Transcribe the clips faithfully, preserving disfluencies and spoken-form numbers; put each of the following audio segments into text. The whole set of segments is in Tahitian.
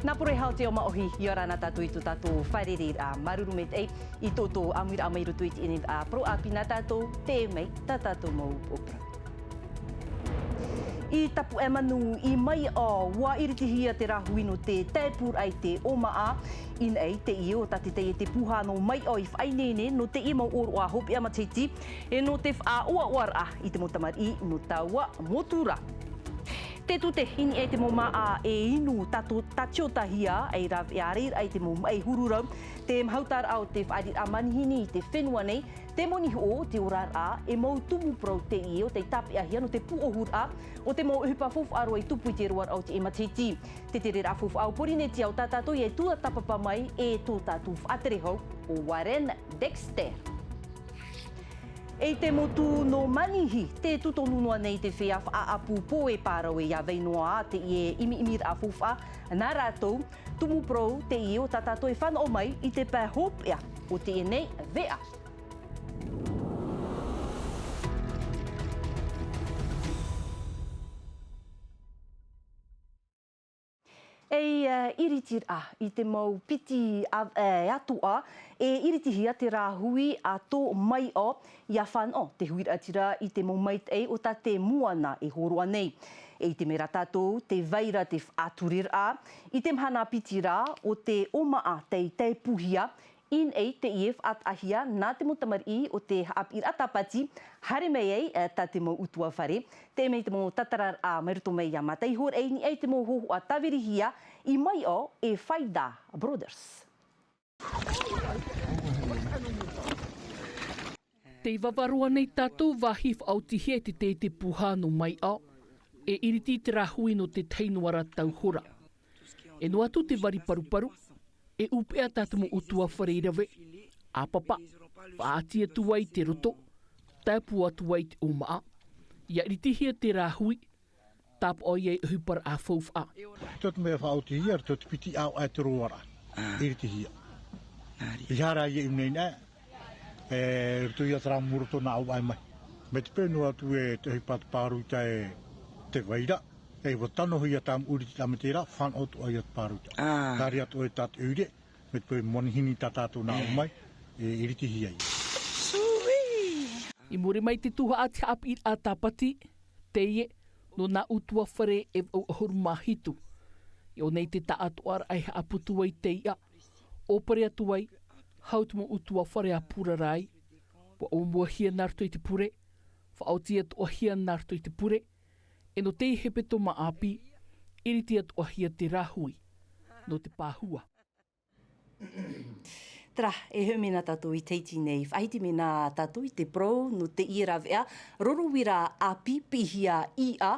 Nā pure hau te o maʻohi, ʻia ora na tātou i tō tātou fārereiraʻa. Māuruuru maitaʻi i tō tō ʻāmuiraʻa mai roto i teie nei, ā, parau ʻāpī nā tātou, teie mai tā tātou mau upoʻo parau. I Tapuaʻe Manu i Maiʻa, ʻua iritihia te rāhui nō te taepūraʻa i te ʻōmaʻa. I niʻa i teie, ʻo tā te taiete pūhā nō Maiʻa i faʻaineine nō teie mau ʻōroʻa hopeʻa matahiti, e nō te faʻaʻoaʻoaraʻa i te mau tamariʻi nō taua motu ra. Te tute i niʻa i te mau māʻa e inu tato-, tatiotahia, e rāveʻa reira i te mau maʻi huru rau, te mahautaraʻa o te fāriʻiraʻa manihini i te fenua nei, te moni hoʻo, te oraraʻa, e mau tumu parau teie ʻo tei tāpeʻahia nō te pūʻohuraʻa o te mau ʻohipa faufaʻa roa i tupu i te roaraʻa o teie matahiti. Te tereraʻa faufaʻa o Porinetia ʻo tā tātou ʻia tuatāpapa mai e tō tātou faʻatere hau, ʻo Warren Dexter. I te motu nō Manihi, tē tūtonu noa nei te feiā faʻaʻapu pō e pārau e ʻia vai noa teie ʻimiʻimiraʻa faufaʻa nā rātou. Tumu parau teie ʻo tā tātou e fānaʻo mai i te pae hopeʻa o teie nei veʻa. E, e, iritiraʻa i te mau piti ʻāvaʻe atoʻa, e iritihia te rāhui a tō Maiʻa, ʻia fānaʻo te huiraʻatira i te mau maitaʻi o tā te moana e hōroʻa nei. E ʻite mai rā tātou, tē vai ra te faʻatureraʻa i te mahana piti ra o te ʻōmaʻa tei taepūhia, i niʻa i teie faʻataʻahia nā te mau tamariʻi o te haʻapiʻiraʻa Tāpati, haere mai ai, e, tā te mau ʻutuāfare, teie mai te mau tātararaʻa mai roto mai iā Mataʻihōroʻa i niʻa i te mau hōhoʻa tāvirihia i Maiʻa e Faida Brothers. Tei Vavaroa nei tātou, vāhi faʻaotihia e te taiete pūhā nō Maiʻa, e iriti te rāhui nō te tahi noa ra tau hora. E noa atu te vari paruparu, e ʻupeʻa tā te mau ʻutuāfare i rave, ʻāpapa, faʻaʻati atu ai te roto, taepū atu ai te ʻōmaʻa, ʻia iritihia te rāhui, tāpaʻo ai ʻohiparaʻa faufaʻa. Tō te mea faʻaotihia, tō te piti ʻāvaʻe te roaraʻa, iritihia. I hara ia i nei nei, e roto ia te rā mau roto nā ʻāvaʻe mai. Mai te peu noa atu e te ʻohipa te pāruita e te vai ra, e ʻua tanohia tā mau iritiraʻa mai terā, fānaʻo atoʻa ia te pāruita. Tāri atoʻa e tā te ʻoire, mai te peu manihini tā tātou nā ʻō mai, e iritihia ia. I muri mai te tuhaʻa te haʻapiʻiraʻa Tāpati, teie, nō nā ʻutuāfare e vaʻu ʻahuru mā hitu. I ʻō nei te taʻatoʻaraʻa e haʻaputu ai te iʻa, ʻōpere atu ai, hau te mau ʻutuāfare a purara ai, ʻua ʻōmuahia nā roto i te pure, faʻaoti atoʻahia nā roto i te pure, e nō teie hepetoma ʻāpī, iriti atoʻahia te rāhui, nō te pāhua. Terā, e hoʻi mai na tātou i teie nei, faʻahiti mai na tātou i te parau nō teie rāveʻa, roro uira ʻāpī piʻihia iʻa,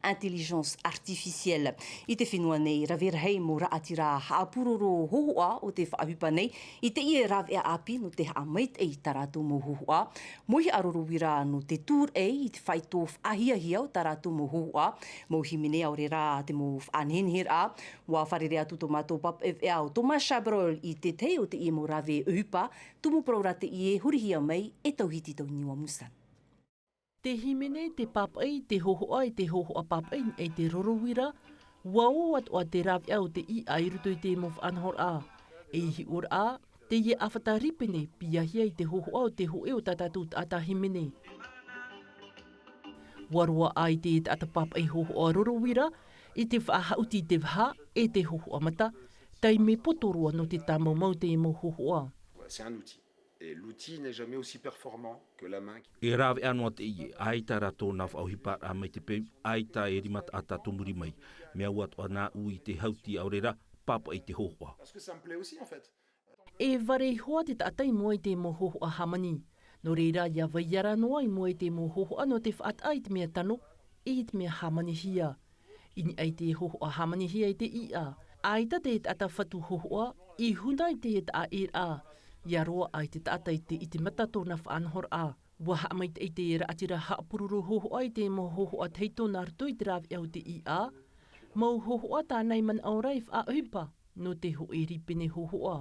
intelligence artificielle. I te fenua nei, rave rahi mau raʻatira haʻapuroro hōhoʻa o te faʻaʻohipa nei, i teie rāveʻa ʻāpī nō te haʻamaitaʻi i tā rātou mau hōhoʻa. Mau hiʻa roro uira nō te tūraʻi i te faito faʻahiahia o tā rātou mau hōhoʻa. Mau hīmene ʻaore rā te mau faʻaneheneheraʻa. ʻUa fārerei atu tō mātou pāpaʻi veʻa ʻo Thomas Chabrol i te tahi o teie mau rave ʻohipa, tumu parau rā teie hurihia mai e Tauhiti Tauniua Musan. Te hīmene, te pāpaʻi, te hōhoʻa, e te hōhoʻa pāpaʻi, e te roro uira, ʻua ō atoʻa te rāveʻa o te iʻa i roto i te mau faʻanahoraʻa. E hiʻoraʻa, teie ʻāfata rīpene, piʻihia i te hōhoʻa o te hōʻē o tā tātou taʻata hīmene. ʻUa roaʻa i te taʻata pāpaʻi hōhoʻa roro uira, i te faʻahaʻuti i te vaha, e te hōhoʻa mata, taime poto roa nō te tāmaumau i te mau hōhoʻa. C'est un outil. Et l'outil n'est jamais aussi performant que la main qui... E rāveʻa noa teie, ʻaita rā tōna faʻaʻohiparaʻa mai te peu, ʻaita e rima taʻata tō muri mai. Mea au atoʻa nāʻu i te hauti ʻaore rā, pāpaʻi i te hōhoʻa. Parce que ça me plaît aussi, en fait. E vare iho ā te taʻata i mua i te mau hōhoʻa hāmani. Nō reira, ʻia vai ra noa i mua i te mau hōhoʻa nō te faʻataʻa i te mea tano, i te mea hāmanihia. I niʻa i te hōhoʻa hāmanihia i te iʻa, ʻaita te taʻata fatu hōhoʻa i huna i te taʻaʻēraʻa, ʻia roaʻa i te taʻata i te ʻite mata tōna faʻanahoraʻa. ʻUa haʻamaitaʻi te raʻatira haʻapuroro hōhoʻa i te mau hōhoʻa tahito nā roto i te rāveʻa o te iʻa, mau hōhoʻa tāna i manaʻo ra e faʻaʻohipa nō te hōʻē rīpene hōhoʻa.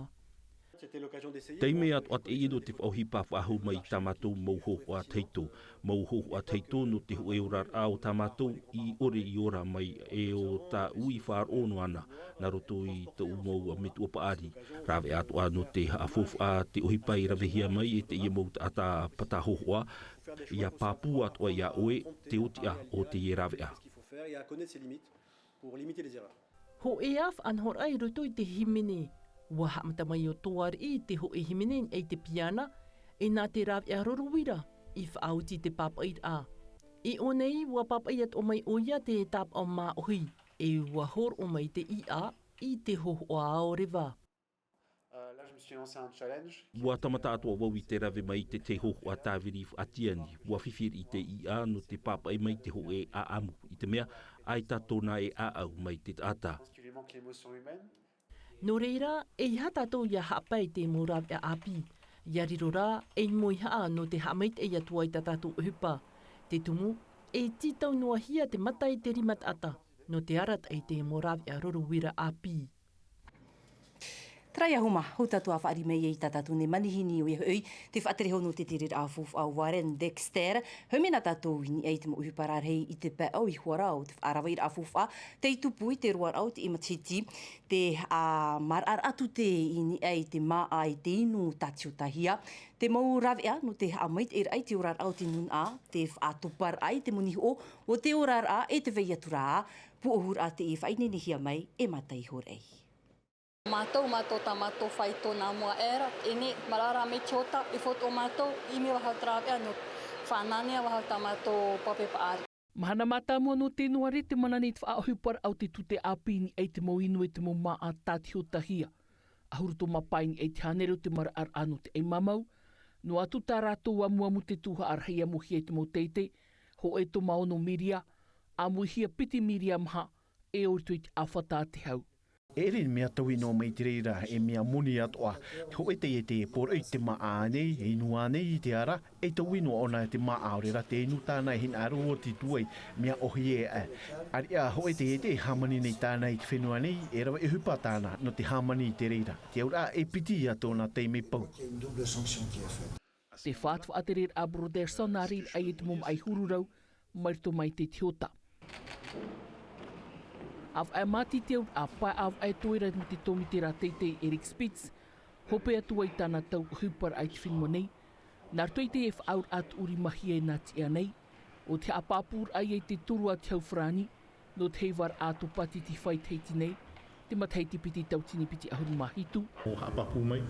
Taime atoʻa teie nō te faʻaʻohipa faʻahou mai i tā mātou mau hōhoʻa tahito. Mau hōhoʻa tahito nō te hōʻē oraraʻa o tā mātou i ʻore i ora mai e ʻo tāʻu i faʻaroʻo noa na nā roto i tōʻu mau metua paʻari. Rāveʻa atoʻa nō te haʻafaufaʻa te ʻohipa i ravehia mai e teie mau taʻata pata hōhoʻa. ʻIa pāpū atoʻa iā ʻoe te otiʻa o teie rāveʻa. Hōʻē ā faʻanahoraʻa i roto i te hīmene. Ua haʻamata mai ʻo Toariʻi i te hōʻē hīmene i te piana, e nā te rāveʻa roro uira i faʻaoti te pāpaʻiraʻa. I ʻō nei, ua pāpaʻi atoʻa mai ʻoia te tāpaʻo māʻohi, e ua hōroʻa mai te iʻa i te hōhoʻa ao reva. Ua tāmata atoʻa vau i te rave mai i te hōhoʻa tāviri faʻatiani. Ua fifi riʻi te iʻa nō te pāpaʻi mai te hōʻē ʻaʻamu, i te mea ʻaita tōna e ʻāʻau mai te taʻata. Nō reira, ʻeiaha tātou ʻia haʻapae i te mau rāveʻa ʻāpī. ʻIa riro rā, ei moihaʻa nō te haʻamaitaʻi atu ai tā tātou ʻohipa. Te tumu, e tītau noa hia te mata i te rima taʻata nō te arataʻi i te mau rāveʻa roro uira ʻāpī. Terā ia homa, hou tātou ʻa fāriʻi mai i tā tātou nei manihini, ʻoia hoʻi te faʻatere hou nō te tereraʻa faufaʻa Warren Dexter. Hou mai na tātou i niʻa i te mau ʻohipa rarahi i te pae ʻau i huaraʻa o te faʻaravaraʻa faufaʻa, tei tupu i te roaraʻa o teie matahiti, te haʻamaraʻaraʻa tute i niʻa i te māʻa i te inu tātiotahia, te mau rāveʻa nō te haʻamaitaʻiraʻa i te oraraʻa o te nūnaʻa, te faʻatoparaʻa i te moni hoʻo o te oraraʻa e te vai atu ra. Pūʻohuraʻa teie e faʻaineinehia mai e Mata Ihoraʻi. Mātou, mātou tā mātou faito nā mua aʻera, teie nei, maraʻaraʻa mai te hōhoʻa, e faufaʻa mātou, ʻimi vau te rāveʻa nō faʻananea vau tā mātou pape paʻari. Mahana mātāmua nō Tenuare te mana nei te faʻaʻohiparaʻa o te tute ʻāpī i niʻa i te mau inu e te mau māʻa tātiotahia. ʻAhuru tōmā pae i niʻa i te hānere o te maraʻaraʻa nō te ʻaimamau, noa atu tā rātou amuamu te tuhaʻa rahi amuhia i te mau taiete, hōʻē tōmā ono miria, amuihia piti miria maha, e ʻō i roto i te ʻāfata a te hau. E ʻere i te mea taui noa mai te reira, e mea moni atoʻa. Te hōʻē taiete e pōroʻi i te māʻa ānei, e inu ānei i te ara, e taui noa ʻōna i te māʻa, ʻaore rā te inu tāna e hinaʻaro oti tuai, mea ʻōhie aʻe. ʻAreʻa hōʻē taiete e hāmani nei tāna i te fenua nei, e rave ʻohipa tāna nō te hāmani i te reira. Te auraʻa e piti ia tōna taime pau. Te fā te faʻatereraʻa a Brotherson nā reira ai e te mau maʻi huru rau, mai roto mai te hōhoʻa. ʻAvaʻe māti te auraʻa, pae ʻavaʻe toe ra nō te tōmite rā teitei Eric Spitz, hope atu ai tāna tau ʻohiparaʻa i te fenua nei, nā roto i te faʻaauraʻa tuʻuri mahia e nā tiʻa nei, ʻo te haʻapāpūraʻa ia i te toru a te hau farāni, nō te heivaraʻa tōpati te fai Tahiti nei, te matahiti piti tauatini piti ʻahuru mā hitu. ʻO haʻapāpū mai,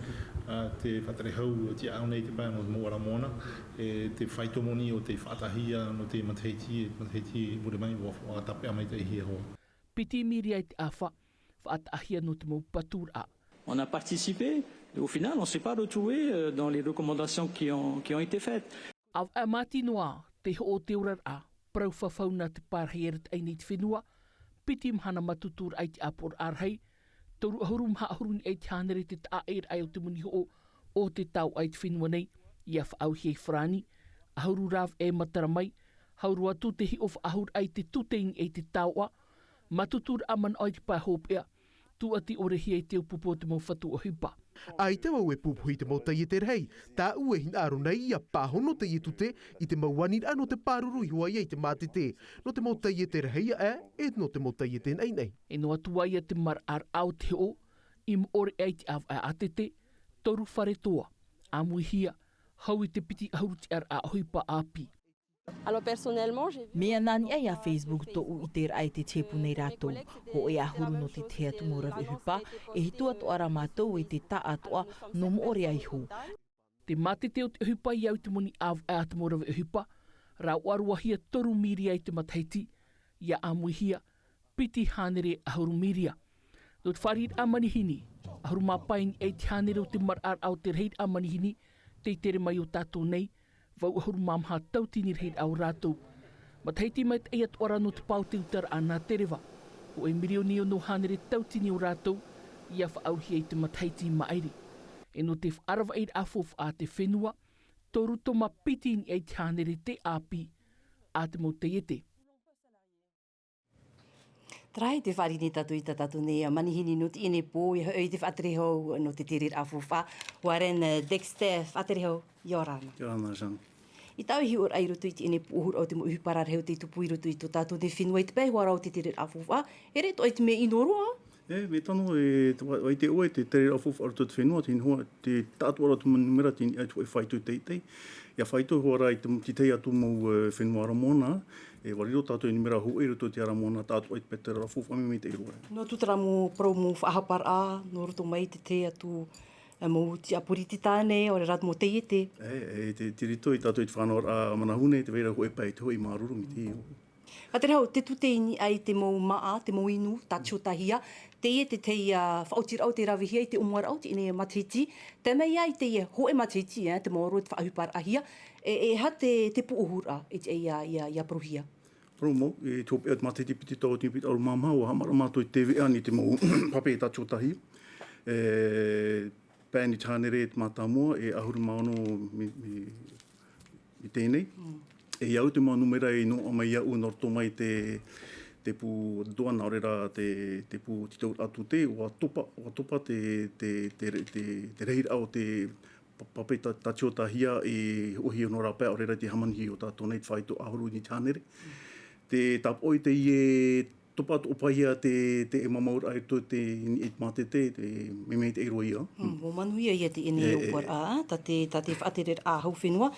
ā, te faʻatere hau tiʻaʻau nei te pae nō te mau ara moana, e te faito moni o te faʻataʻahia nō te matahiti, e te matahiti i muri mai, ʻua faʻatapeʻa maitaʻihia hoʻi. Piti miria i te ʻāfa, faʻataʻahia nō te mau paturaʻa. On a participé, et au final, on s'est pas retrouvé, euh, dans les recommandations qui ont, qui ont été faites. ʻAvaʻe māti noa, te hoʻo o te oraraʻa, parau fafau nā te pārahi arataʻi nei te fenua, piti mahana mātutu raʻa i te ʻāpoʻoraʻa rahi, toru ʻahuru maha ʻahuru i niʻa i te hānere te taʻaʻēraʻa o te moni hoʻo o te taoʻa i te fenua nei, ʻia faʻaauhia i farāni, ʻahuru rāveʻa e matara mai, ʻahuru atu te hiʻo faʻahou raʻa i te tute i niʻa i te taoʻa, mātutu raʻa manaʻo i te pae hopeʻa, tūʻati ʻore hia i te upoʻo o te mau fatu ʻohipa. ʻAita vau e pupuhi i te mau taiete rahi, tāʻu e hinaʻaro nei ʻia pāhono teie tute i te mau aniraʻa nō te pāruru iho ā ia i te mātete, nō te mau taiete rahi aʻe, e nō te mau taiete naʻinaʻi. E noa atu ā ia te maraʻaraʻa o te hoʻo, i moʻorea i te ʻāvaʻe ʻātete, toru fare toa, ʻāmuihia, hau i te piti ʻahuru tiʻaraʻa ʻohipa ʻāpī. Alors, personnellement, j'ai vu... Mea nā niʻa iā Facebook tōʻu ʻiteraʻa i te tipu nei rātou. Hōʻē ʻahuru nō te tahi atu mau rave ʻohipa, e hitu atoʻa rā mātou i te taʻatoʻa nō moʻorea iho. Te mātete o te ʻohipa i au i te moni ʻāvaʻe a te mau rave ʻohipa, rāʻoaroahia toru miria i te matahiti, ʻia ʻāmuihia, piti hānere ʻahuru miria. Nō te fāriʻiraʻa manihini, ʻahuru mā pae i niʻa i te hānere o te maraʻaraʻa o te rahiraʻa manihini, tei tere mai ʻo tātou nei, vaʻu ʻahuru mā maha tauatini rahiraʻa o rātou. Matahiti maitaʻi atoʻa ra nō te pā o te utaraʻa nā te reva, hōʻē mirioni ono hānere tauatini o rātou, ʻia faʻaauhia i te matahiti i maʻiri. E nō te faʻaravaʻiraʻa faufaʻa a te fenua, toru tōmā piti i niʻa i te hānere te ʻāpī a te mau taiete. Terā te fāriʻi nei tātou i tā tātou nei manihini nō teie nei pō, ʻia hoʻi i te faʻatere hau nō te tereraʻa faufaʻa, Warren Dexter, faʻatere hau, ʻia ora na. ʻIa ora na, Jean. I tāʻu e hiʻo ra i roto i teie nei pūʻohuraʻa o te mau ʻohipa rarahi o tei tupu i roto i tō tātou nei fenua i te pae hoʻi ra o te tereraʻa faufaʻa, e ʻere atoʻa i te mea ʻino roa. E, mea tano, e, te, ʻaita e ʻoe te tereraʻa faufaʻa i roto i te fenua, te hinahua, te taʻatoʻaraʻa o te mau numera, te niʻa i te hōʻē faito teitei. ʻIa faito hoʻi ra i te, te tahi atu mau, e, fenua ara moana, e, ʻua riro tātou e numera hōʻē i roto i te ara moana, taʻatoʻa i te pae tereraʻa faufaʻa, mea maitaʻi roa. Noa atu terā mau parau mau faʻahaparaʻa, nō roto mai i te tahi atu, e, mau tiʻa poritita nei, ʻaore rā mau taiete. E, e, te, te riro tātou i te faʻanahoraʻa manahune, tē vai ra hōʻē pae, te hōʻē māuruuru, mai te Faʻatere hau, te tute i niʻa i te mau māʻa, te mau inu, tā Tiotahia, teie te tahi, ā, faʻaotiraʻa o tē ravehia i te ʻōmuaraʻa o teie nei matahiti, tae mai ia i teie hōʻē matahiti, ē, te maoro o te faʻaʻohiparaʻahia, e, e aha te, te pūʻohuraʻa i te, ʻia, ʻia, ʻia parauhia? Parau mau, i te hopeʻa o te matahiti piti tauatini piti ʻahuru mā maha, ʻua haʻamaraʻa mātou i te veʻa i te mau pape tā Tiotahia. E, pae i te hānere te mātāmua, e ʻahuru mā ono mi-, mi-, i teie nei. Mm. E, ʻia au te mau numera i noaʻa mai iāʻu nō roto mai te, te pū douane, ʻaore rā te, te pū tītauraʻa tute, ʻua topa, ʻua topa te, te, te, te, te rahiraʻa o te pa-, pape tā, tā Tiotahia i hoʻohia nō rāpae, ʻaore rā te hāmani o tātou nei te faito ʻahuru i te hānere. Te tāpaʻo i teie topa atoʻa paʻi ia te, te e mamauraʻa i roto i te niʻa i te mātete, te mea maitaʻi roa ia. Mm, ʻua manuia ia teie nei ʻōpuaraʻa, tā te, tā te faʻatereraʻa hau fenua.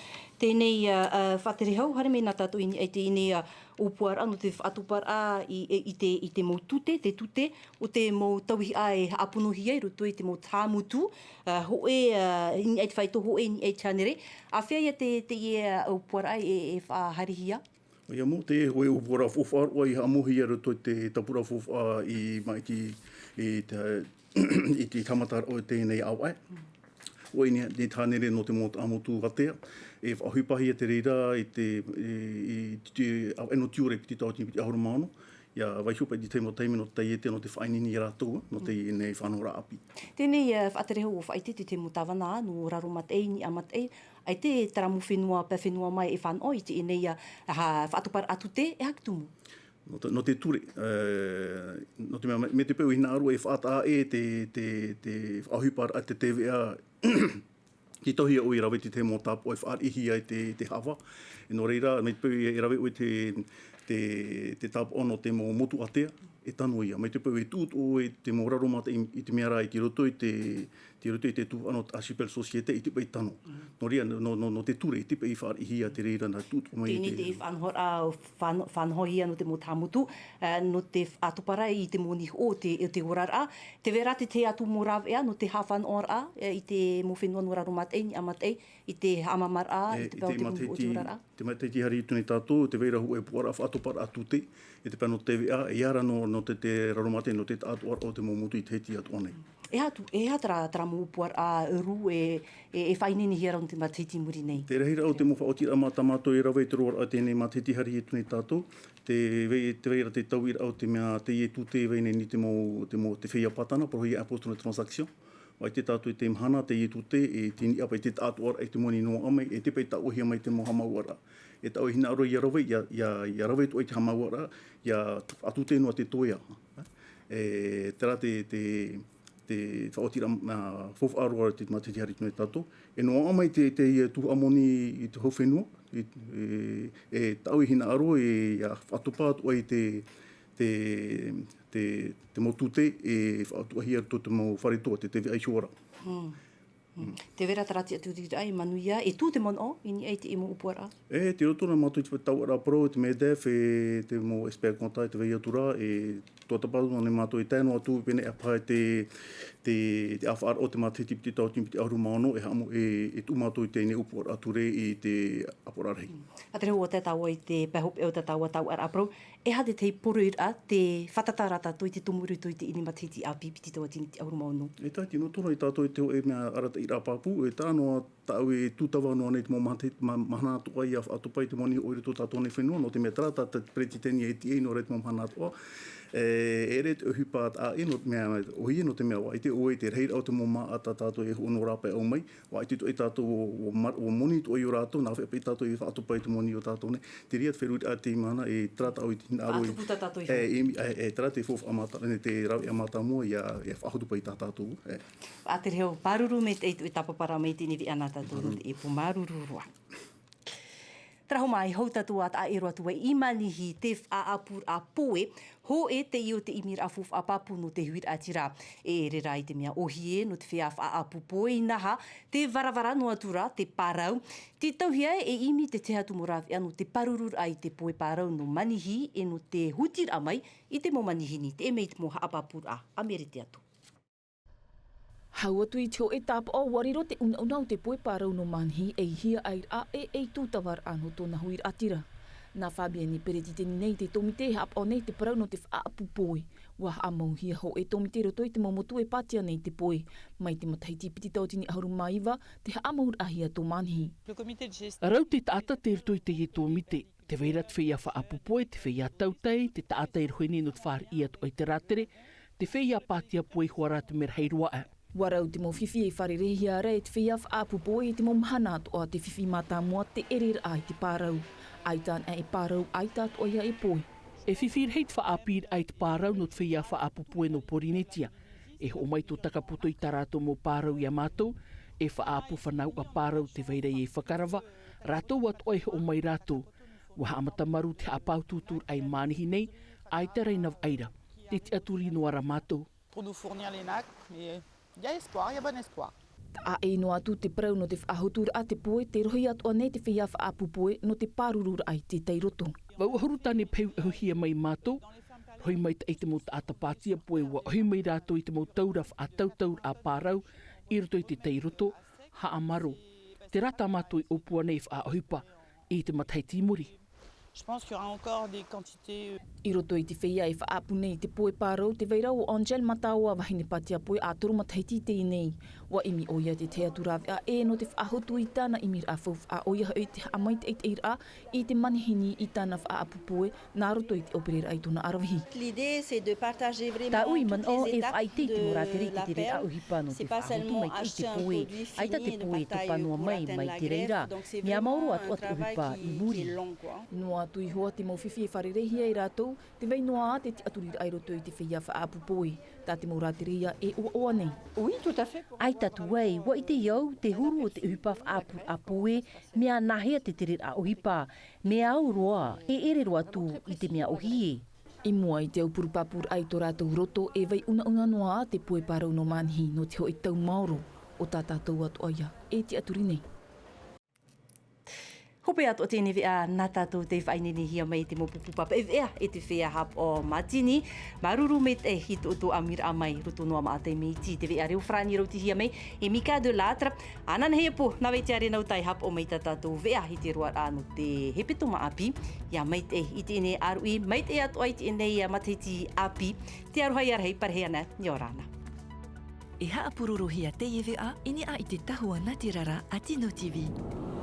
Teie nei, ā, ā, faʻatere hau, haere mai na tātou i niʻa i teie nei, ā, ʻōpuaraʻa nō te faʻatoparaʻa i, i, i te, i te mau tute, te tute o te mau tauihaʻa e haʻaponohia i roto i te mau tāmutu, ā, hōʻē, ā, i niʻa i te faito, hōʻē i niʻa i te hānere. ʻĀfea ia te, teie, ā, ʻōpuaraʻa e, e faʻahaerehia? ʻOia mau, te hōʻē ʻōpuaraʻa faufaʻa roa i haʻamauhia i roto i te tāpura faufaʻa i maʻiti, i te, i te haʻamataraʻa o teie nei ʻāvaʻe. ʻOia nei, nei te hānere nō te mau tāmutu ātea, e faʻaʻohipahia te reira i te, i, i te ʻāvaʻe nō Tiure piti tauatini piti ʻahuru mā ono, ʻia vaiiho paʻi i te tahi mau taime nō te taiete nō te faʻaineine ia rātou, nō teie nei faʻanahoraʻa ʻāpī. Teie nei, ā, faʻatere hau, ʻua faʻaʻite te, te mau tāvana nō Raromataʻi, Niʻa Mataʻi, ʻaita terā mau fenua, pae fenua mai e fānaʻo i teie nei, ā, ha-, faʻatoparaʻa tute, e aha te tumu? Nō te, nō te ture, ē, nō te mea, mai te peu i hinaʻaro e faʻataʻa ʻē te, te, te faʻaʻohiparaʻa te T V A, tītauhia ʻoe i rave i te tahi mau tāpaʻo e fāriʻihia i te, te hava. E nō reira, mai te peu e rave ʻoe i te, te, te tāpaʻo nō te mau motu ātea, e tano ia. Mai te peu e tuʻu atoʻa ʻoe i te mau Raromataʻi i, i te mea rā, i te roto i te, te roto i te tuhaʻa nō te Archipel Société, ʻaita paʻi e tano. Mm. Nō reira, nō, nō, nō te ture, ʻaita paʻi e fāriʻihia te reira nā tuʻu atoʻa mai i teie nei te faʻanahoraʻa, faʻano-, faʻanahohia nō te mau tāmutu, ā, nō te faʻatoparaʻa i te mau niho o te, o te oraraʻa. Tē vai ra te tahi atu mau rāveʻa nō te haʻafānaʻoraʻa, ā, i te mau fenua nō Raromataʻi, Niʻa Mataʻi, i te haʻamāmāraʻa, e, i te pae o te mau oraraʻa. Te matahiti haere atu nei tātou, tē vai ra hōʻē ʻōpuaraʻa faʻatoparaʻa tute, e te pae nō te T V A, e ʻia ora nō, nō te, te Raromataʻi, nō te taʻatoʻaraʻa o te mau motu i te Tahiti atoʻa nei. E aha atu, e aha terā, terā mau ʻōpuaraʻa rū e, e, e faʻaineinehia ra nō te matahiti i muri nei? Te rahiraʻa o te mau faʻaotiraʻa mā tā mātou e rave i te roaraʻa o teie nei matahiti haere atu nei tātou, tē vai, tē vai ra te tauiraʻa o te mea teie tute e vai nei i te mau, te mau, te feiā pātana, parauhia impôt sur les transactions. ʻAita tātou i te mahana, teie tute, e te niʻa paʻi te taʻatoʻaraʻa i te moni noaʻa mai, e te paʻi tāuʻahia mai te mau haʻamāuʻaraʻa. E tāʻu e hinaʻaro ʻia rave, ʻia, ʻia, ʻia rave atoʻa i te haʻamāuʻaraʻa, ʻia faʻatute noa te toeʻa. E, terā te, te, te faʻaotiraʻa, ā, faufaʻa roa i te matahiti haere atu nei tātou. E noaʻa mai te, te, e, tuhaʻa moni i te hau fenua, e, e, e tāʻu e hinaʻaro, e, ʻia faʻatopa atoʻa i te, te, te, te mau tute e faʻatuʻahia i roto i te mau fare toa, te T V A iho ā ra. Mm. Mm. Tē vai ra terā tiʻaturiraʻa e manuia, e tū te manaʻo i niʻa i teie mau ʻōpuaraʻa? E, tei roto nā mātou i te tauʻaraʻa parau, te MEDEF, e te mau experts comptables, tē vai atu ra, e tuatāpapa nei mātou e tae noa atu, pēnei paha te, te, te ʻāfaʻaraʻa o te matahiti piti tauatini piti ʻahuru mā ono, e haʻamo-, e, e tuʻu mātou i teie nei ʻōpuaraʻa ture i te ʻāpoʻoraʻa rahi. Mm. Faʻatere hau, ʻua tae tāua i te pae hopeʻa o tā tāua tauʻaraʻa parau, e aha te tahi poroʻi ra, te fātata ra tātou i te tumu i roto i teie nei matahiti ʻāpī piti tauatini piti ʻahuru mā ono? E tahi, tino tono ia tātou i te hōʻē mea arataʻi Rā pāpū, e taʻa noa tāʻu e tūtava noa nei te mau mahana, ma-, mahana atoʻa ia faʻatupu ai te mau nihi ʻoi i roto tātou nei fenua, nō te mea terā tā te peretiteni e tiʻa noa ra i te mau mahana atoʻa. E, e ʻere te ʻohipa taʻa ʻē, nō te mea, ʻohie nō te mea ʻua ʻite ʻoe te rahiraʻa o te mau māʻa tā tātou e hoʻo noa ra paʻi ʻaumai, ʻua ʻite atoʻa tātou ʻua mar-, ʻua moni atoʻa i ō rātou, nā fea paʻi tātou i faʻatupu ai te mau nihi o tātou nei. Te reira te feruriraʻa i teie mahana, e terā tāʻu i te hinaʻaro. Faʻatupu tā tātou i e, e, e, e terā te faufaʻa mātāmua, te rāveʻa mātāmua ia, ia faʻatupu ai tā tātou, e. Faʻatere au, māuruuru maitaʻi i te tāpaparaʻa mai i teie nei veʻa nā tātou, nō te ʻepo, māuruuru roa. Terā hoʻi mai, hou tātou ā taʻa ʻē roa atu ai i Manihi te faʻaʻapuraʻa poe, hōʻē teie o te ʻimiraʻa faufaʻa pāpū nō te huiraʻatira. E ʻere rā i te mea ʻohie, nō te feiā faʻaʻapu poe inaha, te varavara noa atu rā te pārau. Tītauhia e ʻimi te tahi atu mau rāveʻa nō te pārururaʻa i te poe pārau nō Manihi, e nō te hutiraʻa mai i te mau manihini, teie mai te mau haʻapāpūraʻa a Merete atu. Hau atu i te hōʻē tāpaʻo, ʻua riro te unauna o te poe pārau nō Manihi ei hiaʻairaʻa e ei tūtavaraʻa nō tōna huiraʻatira. Nā Fabienne, peretiteni nei te tōmite e haʻapaʻo nei te parau nō te faʻaʻapu poe. ʻUa haʻamauhia hōʻē tōmite i roto i te mau motu e pātia nei te poe. Mai te matahiti piti tauatini ʻahuru mā iva, te haʻamauraʻahia tō Manihi. Rau te taʻata tei roto i teie tōmite. Tē vai ra te feiā faʻaʻapu poe, te feiā tautai, te taʻata e rohi nei nō te fāriʻi atu i te rātere, te feiā pātia poe iho ā rā te mea rahi roa aʻe. ʻUa rau te mau fifi e fārereihia ra e te feiā faʻaʻapu poe i te mau mahana atoʻa, te fifi mātāmua te ʻereraʻa i te pārau. ʻAita anaʻe e pārau, ʻaita atoʻa ia e poe. E fifi rahi te faʻaʻāpīraʻa i te pārau nō te feiā faʻaʻapu poe nō Pōrīnetia. E hoʻo mai tō Takapoto i tā rātou mau pārau ia mātou, e faʻaʻapu fanauʻa pārau tē vai ra ia i Fakarava, rātou atoʻa e hoʻo mai rātou. ʻUa haʻamata marū te haʻapāutuuturaʻa i Manihi nei, ʻaita rā i nā vaʻa ra. Tē tiʻaturi noa ra mātou. Pour nous fournir les nacs, mais il y a espoir, il y a bon espoir. Taʻa ʻē noa atu te parau nō te faʻahoturaʻa te poe, tē rohi atoʻa nei te feiā faʻaʻapu poe nō te pārururaʻa i te tairoto. Vaʻu ʻahuru tāne pahiu e ʻohie mai mātou, rohi maitaʻi te mau taʻata pātia poe, ʻua ʻohi mai rātou i te mau taura faʻatautauraʻa pārau i roto i te tairoto, haʻamārō. Terā tā mātou i ʻōpua nei e faʻaʻohipa i te matahiti i muri. Je pense qu'il y aura encore des quantités, euh, I roto i te feiā e faʻaʻapu nei i te poe pārau, tē vai ra ʻo Angèle Mataoa, vahine pātia poe ʻa toru matahiti i teie nei. ʻUa ʻimi ʻoia i te tahi atu rāveʻa ʻē nō te faʻahotu i tāna ʻimiraʻa faufaʻa, ʻoia hoʻi te haʻamaitaʻitaʻiraʻa i te manihini i tāna faʻaʻapu poe, nā roto i te ʻōpereraʻa i tōna aravihi. L'idée, c'est de partager vraiment toutes les étapes de la perte. Tāʻu i manaʻo e faʻaʻite i te mau rātere i te tereraʻa ʻohipa nō te faʻahotu maitaʻi i te poe, ʻaita te poe e topa noa mai, mai te reira. Mea maoro atoʻa te ʻohipa i muri. Noa atu iho ā te mau fifi e fārereihia e rātou, tē vai noa ā te tiʻaturiraʻa i roto i te feiā faʻaʻapu poe, tā te mau rātere ia e ʻoaʻoa nei. Oui, tout à fait. ʻAita atu ai, ʻua ʻite au, te huru o te ʻohipa faʻaʻapuraʻa poe, mea nāhea te tereraʻa ʻohipa, mea au roa, e ʻere roa atu i te mea ʻohie. I mua i te aupuru pāpūraʻa i tō rātou roto, e vai unauna noa ā te poe pārau nō Manihi, nō te hōʻē tau maoro o tā tātou atoʻa ia e tiʻaturi nei. Hope atoʻa teie nei veʻa nā tātou tei faʻaineinehia mai i te mau pupu pāpaʻi veʻa e te feiā haʻapaʻo mātini. Māuruuru maitaʻi i tō ʻoutou ʻāmuiraʻa mai, roto noa maʻa taime iti i te veʻa reo farāni e rautihia mai e Mika de Lattre. Ananahi e pō, nā Vaitia Renau tei haʻapaʻo mai i tā tātou veʻa i te roaraʻa nō te hepetoma ʻāpī. ʻIa maitaʻi i teie nei ʻāruʻi, maitaʻi atoʻa i teie nei matahiti ʻāpī. Te aroha ia rahi, parahi ana, ʻia ora na. E haʻapurorohia teie veʻa i niʻa i te tahua nātirara a Tino TV.